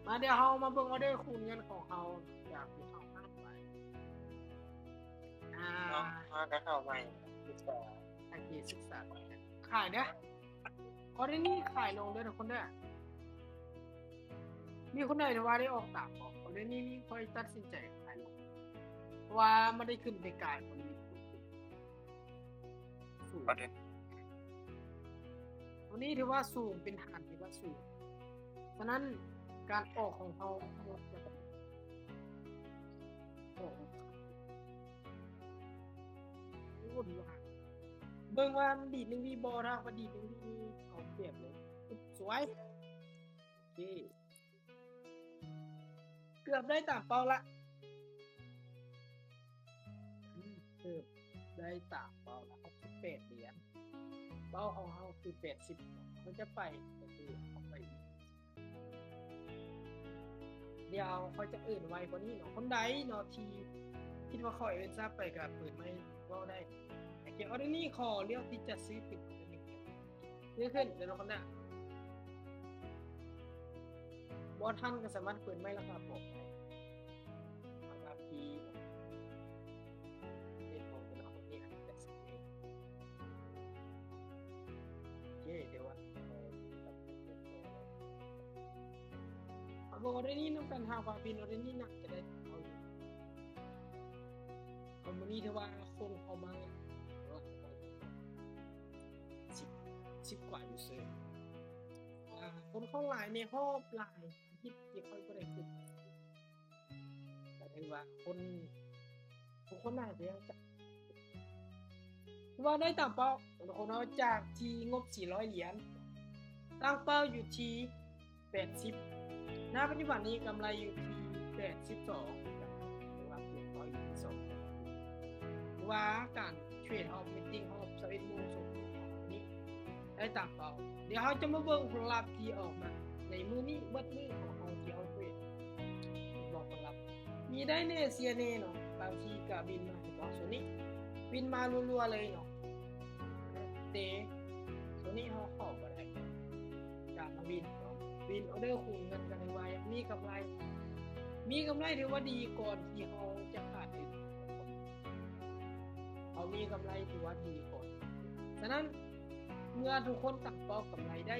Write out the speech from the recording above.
ມາ ດຽວເຮົາມາເບິ່ງອອເດີຄູນເງິນຂອງເຮົາ ຈາກທີ່ເຮົາຮັບໄປ. ອ່າ ເນາະ ເຮົາກໍເຂົ້າໄປສຶກສາ ໂອເຄ ສຶກສາ. ຂາຍເດີ ອອເດີນີ້ຂາຍລົງເດີທຸກຄົນເດີ. ມີຄົນໃດທີ່ວ່າໄດ້ອອກຕາມບໍ່? ອອເດີນີ້ນີ້ຂ້ອຍຕັດສິນໃຈຂາຍລົງ ເພາະວ່າມັນໄດ້ຂຶ້ນໄປກາຍກວ່ານີ້. ສູງ ຕົວນີ້ຖືວ່າສູງ ເປັນຖານທີ່ວ່າສູງ. ສະນັ້ນການອອກຂອງເຮົາ ເບິ່ງວ່າມັນດີດໜຶ່ງວິບໍ່ ຖ້າວ່າດີດໜຶ່ງວິນີ້ເອົາປຽບເລີຍ. ສວຍ ໂອເຄ ເກືອບໄດ້ຕາມເປົ້າລະ. ອືມ ເກືອບໄດ້ຕາມເປົ້າລະ ຫົກສິບແປດຫຼຽນ. ເປົ້າຂອງເຮົາຄືແປດສິບ ມັນຈະໄປ ກໍຄືເຮົາໄປອີກ. ດຽວຂ້ອຍຈະເອີ້ນໄວກວ່ານີ້ເນາະ. ຄົນໃດເນາະທີ່ຄິດວ່າຂ້ອຍເອີ້ນຊ້າໄປ ກໍເປີດໄມເວົ້າໄດ້. ໂອເຄ ອອເດີນີ້ຂໍເລືອກທີ່ຈະຊື້ເປັນອອເດີໜຶ່ງ ເລືອກຂຶ້ນເດີເນາະ ຄົນໜ້າ. ບໍ່ທັນກໍສາມາດເປີດໄມລາຄາບອກໄດ້. ລາຄາທີ່ເຮັດຂອງເປັນອອເດີນີ້ອາດຈະຊື້ເອງ. ໂອເຄ ດຽວວ່າ ເອົາເບິ່ງອອເດີນີ້ນຳກັນ ຫາວ່າບິນອອເດີນີ້ໜັກຈະໄດ້ເອົາຢູ່. ເອົາ ມື້ນີ້ຖືວ່າຄົນເຂົ້າມາຫຼາຍ ສິບ ສິບກວ່າຢູເຊີ. ອ່າ ຄົນເຂົ້າຫຼາຍໃນຮອບຫຼາຍອາທິດທີ່ຂ້ອຍບໍ່ໄດ້ຂຶ້ນ ກໍຖືວ່າຄົນ ຜູ້ຄົນໜ້າຈະຍັງຈຳ ຖືວ່າໄດ້ຕາມເປົ້າ. ຄົນເຮົາຈາກທີ່ງົບສີ່ຮ້ອຍຫຼຽນ ຕັ້ງເປົ້າຢູ່ທີ່ແປດສິບ ນະປັດຈຸບັນນີ້ກຳໄລຢູ່ທີ່ແປດສິບສອງ ຖືວ່າເປັນຮ້ອຍຢູ່ທີ່ສອງ ຖືວ່າການເທຣດຮອບມີດຕິງຮອບຊາວເອັດໂມງ ສົງນີ້ໄດ້ຕາມເປົ້າ. ດຽວເຮົາຈະມາເບິ່ງຜົນລັບທີ່ອອກມາໃນມື້ນີ້ ເບິດມື້ຂອງເຮົາທີ່ເຮົາເທຣດ ບອກຜົນລັບ ມີໄດ້ແດ່ເສຍແດ່ເນາະ. ບາງທີກໍບິນມາເນາະ ໂຊນີ້ບິນມາລັວໆເລີຍເນາະ ແຕ່ໂຊນີ້ເຮົາເຂົ້າບໍ່ໄດ້ ກະມາວິນເນາະ ວິນອອເດີຄູນເງິນກັນໄວໆ ມີກຳໄລ ມີກຳໄລຖືວ່າດີກ່ອນທີ່ເຮົາຈະຂາດທຶນ. ເຮົາມີກຳໄລຖືວ່າດີກ່ອນ. ສະນັ້ນ ເມື່ອທຸກຄົນຕັ້ງເປົ້າກຳໄລໄດ້